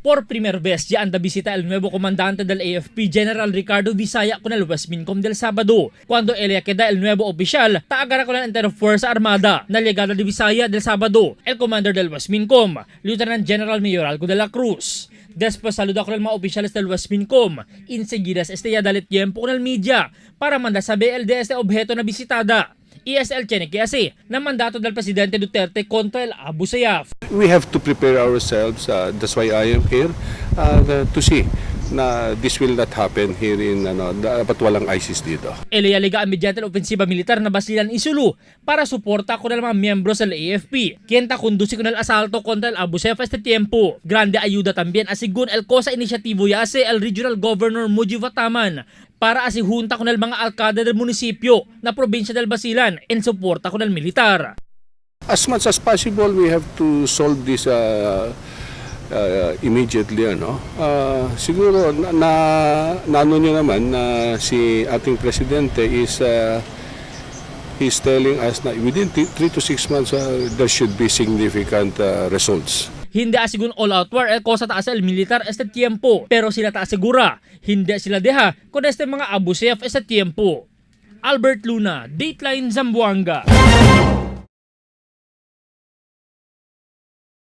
Por primera vez ya anda visita el nuevo comandante del AFP, General Ricardo Visaya, con el Westmincom del sábado. Cuando él ya queda el nuevo oficial, taagara con la entera Fuerza Armada. Na llegada de Visaya del sábado, el commander del Westmincom, Lieutenant General Mayoralgo de la Cruz. Después saluda con el mga oficiales del Westmincom. Enseguida este ya dale tiempo con el media para mandar saber el de este objeto na visitada. ESL tiene que hacer na mandato del presidente Duterte contra el Abu Sayyaf. We have to prepare ourselves. That's why I am here to see na this will not happen here in ano, dapat walang ISIS dito. Elialiga ang mediante la ofensiba militar na Basilan y Sulu para suporta con el mga miyembros del AFP, quien ta conduce con el asalto contra el Abu Sayyaf este tiempo. Grande ayuda también a según el cosa iniciativo ya hace el Regional Governor Mujiv Hataman para asi junta con el mga alcalde del municipio na probinsya del Basilan en suporta con el militar. As much as possible, we have to solve this immediately. Ano? Siguro, na ano nyo naman na si ating presidente is he's telling us na within 3 to 6 months there should be significant results. Hindi asigun all out war el cosa taas el militar este tiempo, pero sila ta asegura, hindi sila deja con este mga Abu Sayyaf este tiempo. Albert Luna, Dateline Zamboanga.